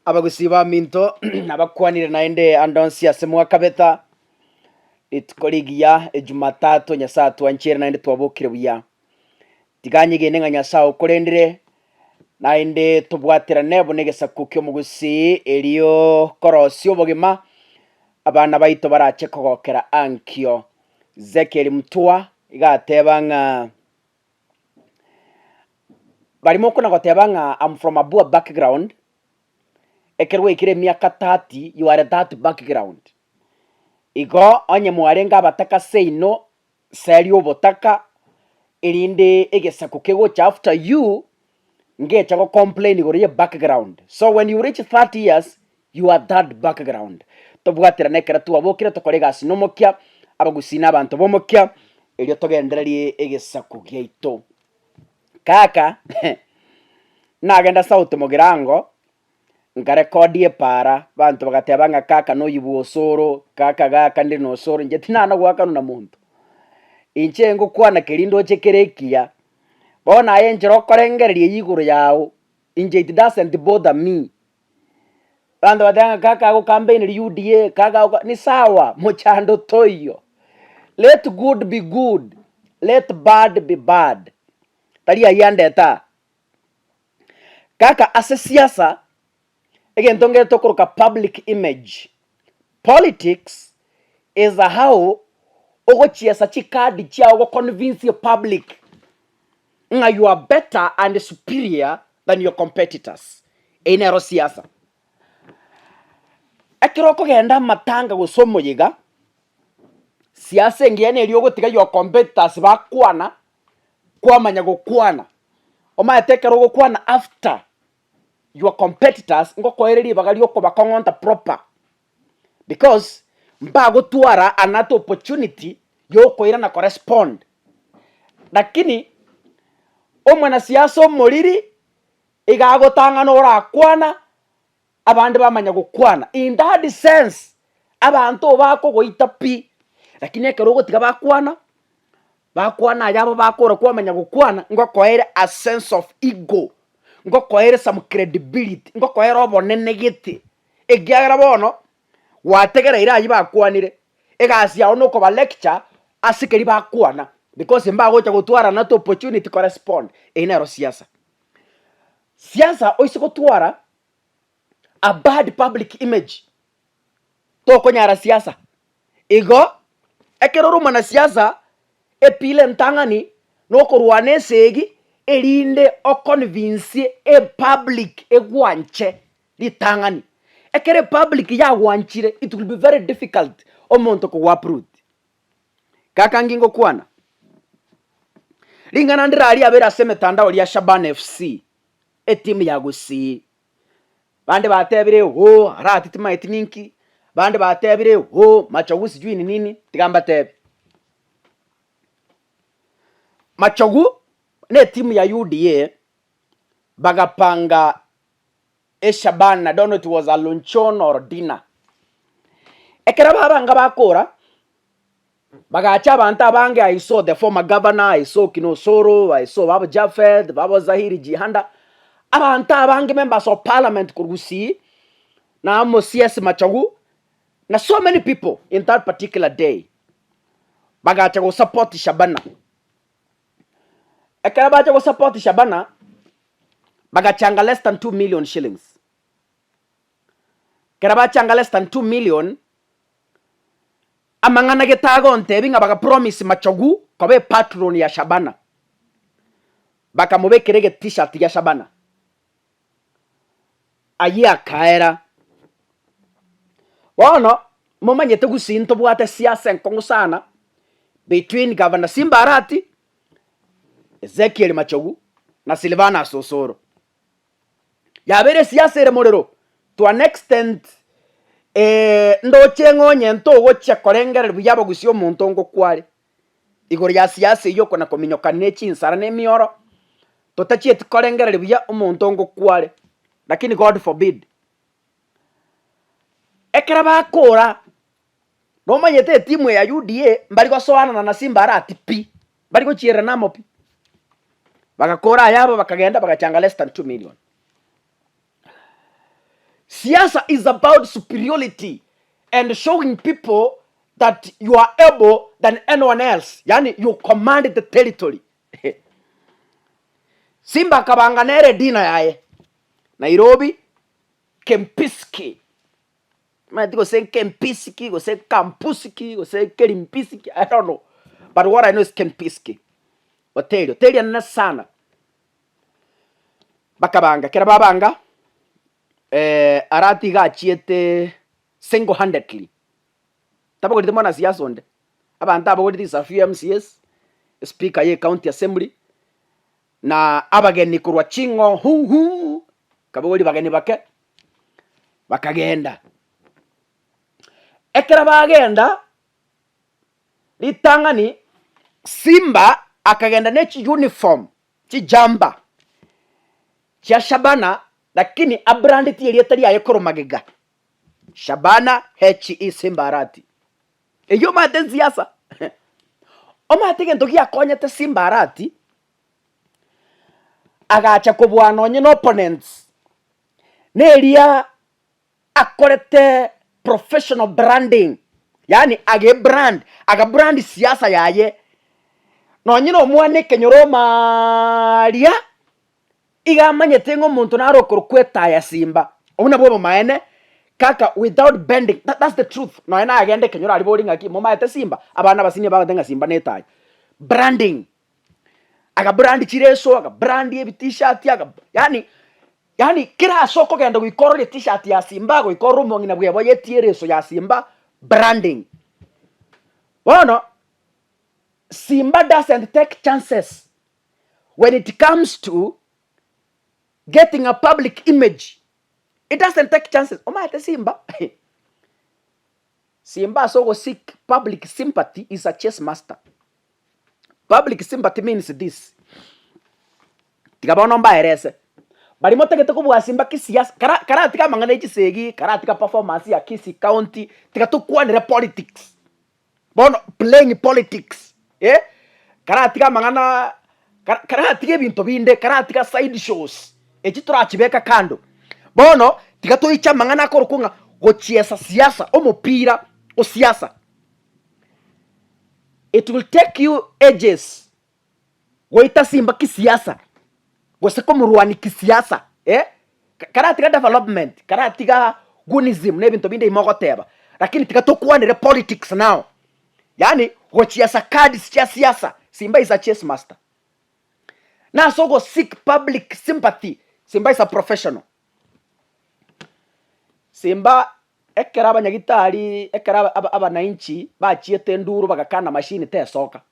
Abagusii baminto nabakwanire naende ande onsi ase mwakabeta, rituko rigiya ejumatatu Nyasae atwancheire naende twabokire buya. Tiga nyegene ng'a Nyasae okorendire, naende tobwaterane buna egesaku ki'omogusii erio korosia obogima abana baito barache kogokera ankio. Ezekiel Mutua iga ateba ng'a Baria mokona goteba ng'a am from a poor background, ekero gwaikire emiaka 30 you are that background. Igo onye mwarenge abataka seino, seria obotaka erinde egesaku kegocha after you, ngecha go complain igoro ye background. So when you reach 30 years, you are that background. Tobwaterane ekero twabokire tokore egasi nomokia, abagusii na abanto bomokia, erio togendererie egesaku giaito. Kaka, nagenda South Mugirango, nkarekodia epaara, abanto bagateba ng'a kaka noyio osoro, kaka gaka ndire na osoro, inche tinana goakanwa na monto. Inche ngokwana keria ndoche kere ekiya, bono aye enchera okorengereria eywo igoro yago, inche it doesn't bother me. Abanto bateba ng'a kaka agocampaineria UDA, kaka agoka ni sawa, mochando toiyo. Let good be good, let bad be bad. Tari ayio andete aa. Kaka ase siasa, egento nkere tokoroka public image. Politics is how ogochiesa chikadi chiao goconvince public ng'a you are better and superior than your competitors. Eyio nero siasa. Ekero okogenda amatanga gose omoyega, siasa engiya neria ogotiga your competitors bakwana, kwamanya gokwana. Omanyete ekero ogokwana after your competitors ngokoere ribaga riokobakong'onta proper because mbagotwara another opportunity yokoirana korespond. Lakini omwanasiasa omoriri iga agotang'ana orakwana abande bamanya gokwana in that sense abanto bakogoita pi, lakini ekero ogotiga bakwana, bakwana ayabo bakora kwamanya gokwana ngokoere a sense of ego, ngokoere some credibility, ngokoere obonene gete, ekiagera bono gwategereire aywo bakwanire, egasi yao nokoba lecture ase keria bakwana because mbagocha gotwara another opportunity korespond, eyio nero siasa. Siasa oise gotwara a bad public image tokonyara siasa. Igo ekero ore omwanasiasa epila entang'ani nokorwana esegi erinde oconvince epublic egwanche ritang'ani. Ekero epublic yagwanchire it will be very difficult omonto kogo uproot. Kaka ngingokwana, ring'ana ndire riabeire ase emetandao ria Shabana FC, etimu ya Gusii. Bande batebire hoo Arati timaeti ninki, bande batebire hoo Machogu sijui ni nini, tiga mbatebi. Machogu na etimu ya UDA bagapanga Eshabana, I don't know it was a luncheon or dinner. Ekero babanga bakora, bagacha abanto abange, I saw the former governor, I saw Kina Osoro, I saw Babu Japhet, Babu Zahiri Jihanda, abanto abange members of parliament korwa Gusii, na amo CS Machogu, na so many people in that particular day, bagacha gosupport Shabana. Ekero bacha gosupport Shabana, bagachanga less than 2 million shillings. Ekero bachanga less than 2 million, amang'ana gete agontebia ng'a bagapromise Machogu koba epatron ya Shabana, bakamobekera ege t-shirt gia Shabana. Ayio akaera. Bono, momanyete gusii ntobwate siasa enkong'u sana between Governor Simba Arati Ezekiel Machogu na Silvanus Osoro. Yabeire esiasa ere morero to an extent ndoche ng'a onye ntogochia korengereria buya abagusia omonto ngokware igoro ya siasa eyio okona kominyokana ne chinsara na emioro, totachieti korengereria buya omonto ngokware lakini God forbid. Ekero bakora Nomanyete etimu eye ya UDA mbari gosoanana na Simba Arati pi, mbari gochiererana amo pi. Bagakora ayabo bakagenda bagachanga less than 2 million. Siasa is about superiority and showing people that you are able than anyone else, yaani you command the territory. Simba akabanga nere edina yaye Nairobi Kempiski, timanyeti gose Kempiski gose Kampuski gose Kerimpiski I don't know but what I know is Kempiski, hoteli, hoteli enene sana. Bakabanga, ekero babanga Arati iga achiete single handedly, tabogoreti mwanasiasa onde, abanto abogoreti Isafu ya MCAs, speaker ye county assembly, na abageni korwa ching'o huhu, kabogoria bageni bake, bakagenda. Ekero bagenda, ritang'ani Simba akagenda ne chiuniform, chijumper chia Shabana lakini abrandeti erieta riaye korwa magega, Shabana HE Simba Arati. Eyio omanyete nsiasa. Omanyete egento giakonyete Simba Arati, agacha kobua nonye na opponents, neria akorete professional branding, yaani agebrand, agabrand siasa yaye, nonye na omwana ekenyoro omaaria, iga amanyete ng'a omonto nare okorokwa etaya simba, obwo nabwo obomaene, kaka without bending, that that's the truth, nonye nagenda ekenyoro aria bori ng'aki momaete simba, abana abasini bagoteba ng'a simba na etaya, branding, agabrand chireso, agabrand ebitishati, aga yaani yaani kera ase okogenda goika orore etishati ya simba, goika orore omong'ina bweboyetie ereso ya simba, branding. Bono, simba doesn't take chances when it comes to getting a public image, it doesn't take chances. Omanyete simba, simba ase ogo seek public sympathy is a chess master. Public sympathy means this, tiga bono mbaerese, baria motagete kobua simba kisiasa, kara karatiga amang'ana ya chisegi, karatiga performance ya Kisii county, tiga tokwanere politics. Bono playing politics eh, karatiga amang'ana kara karatiga ebinto binde, karatiga side shows, echi torachibeka kando. Bono tiga toiche amang'ana akorokwa ng'a gochiesa siasa, omopira o siasa. It will take you ages goita simba kisiasa gose komorwania kisiasa eh, karatiga development, karatiga gunism na ebinto binde ime ogoteba, lakini tiga tokwanere politics now, yaani gochiesa cards chia siasa, simba is a chess master. Na ase ogo seek public sympathy, simba is a professional. Simba ekero abanyagitari ekero abanainchi bachiete enduru bagakana machine tesoka.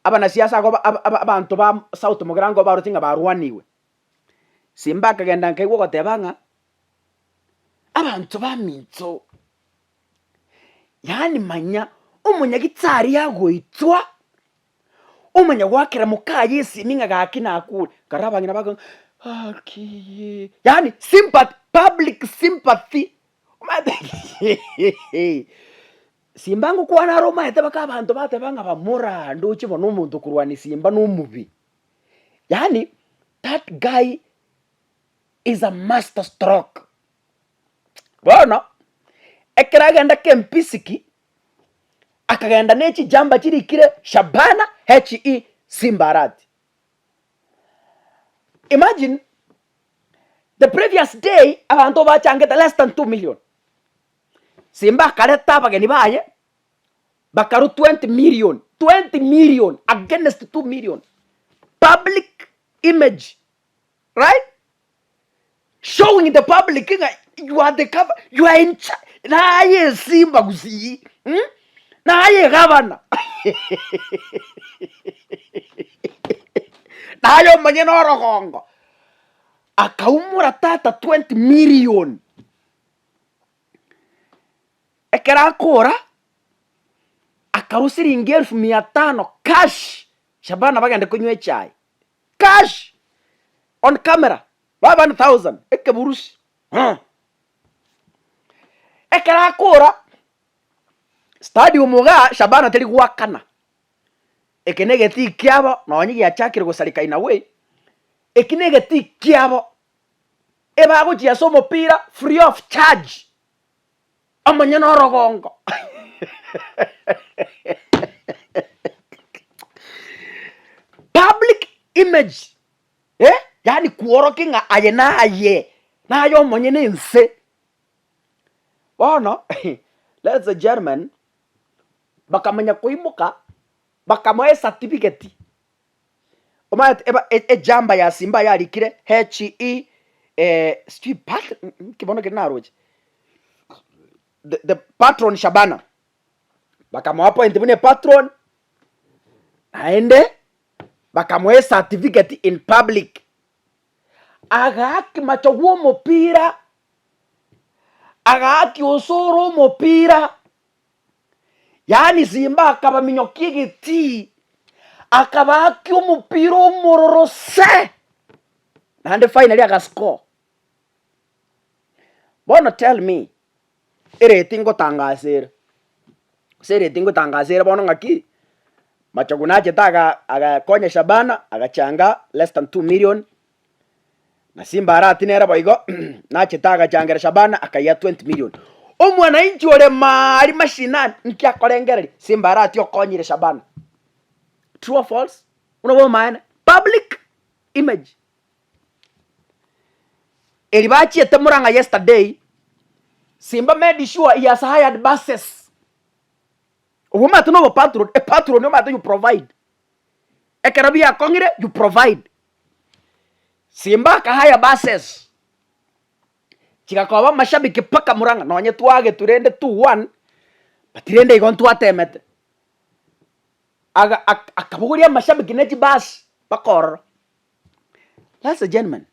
Abanasiasa ago abanto ba South Mugirango baroche ng'a barwanigwe. Simba akagenda nkaigwa ogoteba ng'a abanto baminto, yaani manya omonyagitari agoitwa, omanya goakera mokaye esimi ng'a gaki nakure, nkarora abang'ina bakonya gaki yaani sympathy, public sympathy omanyete Simba ngokwana are omaete mpaka abanto bateba ng'a bamora ndoche bono omonto okorwania simba nomobe. Yaani that guy is a master stroke. Bono, ekero agenda Kempisiki, akagenda ne chijamba chirikire Shabana HE Simba Arati. Imagine, the previous day abanto bachangete less than 2 million. Simba akareta abageni baye, bakarwa 20 million, 20 million against 2 million. Public image, right? Showing the public ng'a you are the cover, you are in charge. Naye esimba gusii, hmm? Naye gavana. Naye omonyene orogongo. Akaumora tata 20 million. Ekero akora, akarwa siringi elfu mia tano cash, Shabana bagende konywa echae, cash on camera, 500,000 ekeburusi huh. Ekero akora, stadium igaa Shabana teri goakana, eke na egetii kiabo nonye giachakire gosareka in a way, eki na egetii kiabo. Ebagochia ase omopira free of charge, omonyene orogongo. Public image eh, yaani kworokia ng'a aye naye, naye omonyene ense. Bono ladies and gentlemen, bakamanya koimoka, bakamoa ecertificate. Omanyete eba ejamba ya Simba yarikire HE sijui pat nki bono keri naroche, the the patron Shabana, bakamoa appoint buna epatron, naende bakamoa ecertificate in public. Agaaki macho bwa omopira, agaaki osoro omopira. Yaani Simba akabaminyokia egetii, akabaakia omopira omororo se, naende finally agascore. Bono tell me, ereti ngotangasa ere, gose ereti ngotangasa ere bono ng'aki, Machogu nachete aga agakonya Shabana agachanga less than 2 million, Na Simba Arati nere boigo nachete agachangera Shabana akayia 20 million. Omwananchi ore maari mashinani nki akorengereria? Simba Arati okonyire Shabana. True or false? Buna bomaene. Public image. Eri bachiete Murang'a yesterday, Simba made sure he has hired buses. Obwo omanyete nobo patron, a patron omanyete you provide. Ekero biakong'ire you provide. Simba akahire buses chigakoba amashabiki mpaka Murang'a nonye twagetwe rende 2-1 but rende igo ntwatemete. Aga ak akabogoria amashabiki ne chibus mpaka ororo. Ladies and gentlemen,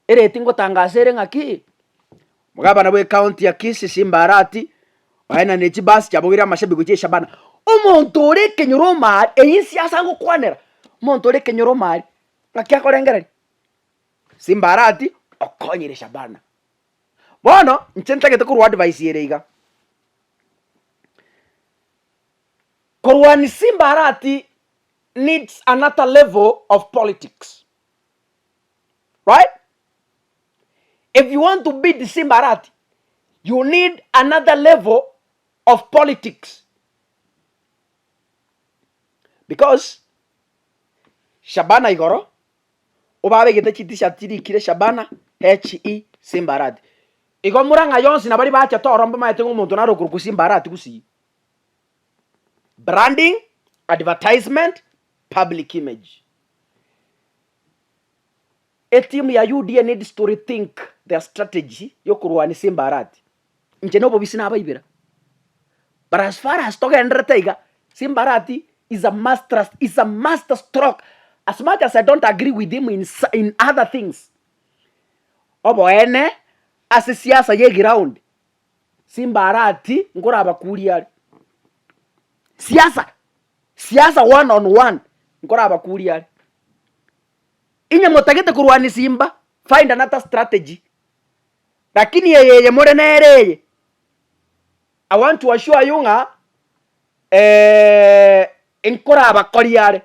Ereti ngotangasa ere ng'aki? Omogabana bw'ecounty ya Kisii Simba Arati oenanire chibasi chiabogoire amashabiki gochia Shabana. Omonto ore ekenyoro omari, eyio siasa ngokwanera, omonto ore ekenyoro omari ng'aki akorengereria? Simba Arati okonyire Shabana. Bono inche ntagete korwa advice ere iga, korwani Simba Arati needs another level of politics. Right? If you want to beat Simba Arati, you need another level of politics. Because Shabana igoro obabegete chi t-shirt chirikire Shabana HE Simba Arati. Igo murang'a yonsi na baria bachete oro mbamaete ng'a omonto nare okorokwa Simba Arati gusii. Branding, advertisement, public image. Etimu ya UDA needs to rethink their strategy yokorwania Simba Arati. Inche nobobisi nabaibera. But as far as togendererete iga, Simba Arati is a master, is a master stroke. As much as I don't agree with him in, in other things, oboene ase siasa ye ground, Simba Arati nkorabakuria are. Siasa, siasa one on one, nkorabakuria are. Inye motagete korwania simba, find another strategy. Lakini eye eye more nere eye, I want to assure you ng'a eh, nkorabakorie are.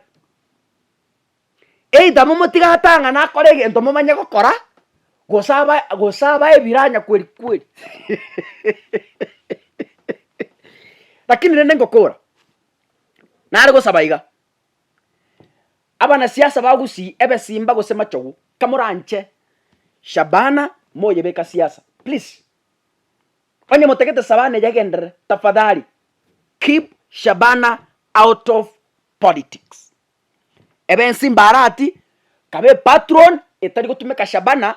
Either momotige atang'ane akore egento momanye gokora, gose aba gose abae ebiranya kweri kweri. Lakini rende ngokora, nare gosaba iga. Abanasiasa ba Gusii ebe simba gose machogu kamoranche Shabana moyebeka siasa please onye motagete Sabana eye egenderere tafadhali keep Shabana out of politics ebe ensimba arati kabe epatron etari gotumeka Shabana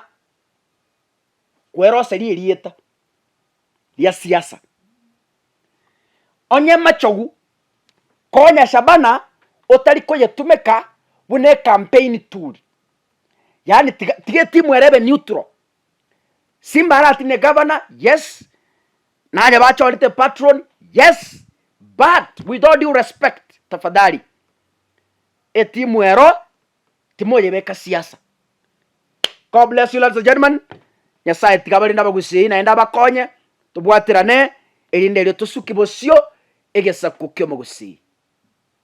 kweroseria erieta ria siasa. Onye machogu Konya Shabana otari koyetumeka buna ecampaign tool. Yaani tiga tiga etimu ere ebe neutral. Simba aratine governor, yes, naye bachorete patron, yes, but with all due respect tafadhali etimu ero timoyebeka siasa. God bless you ladies and gentlemen. Nyasaye tiga abarinde abagusii naende abakonye tobwaterane erinde erio tosuki bosio egesaku ki'omogusii.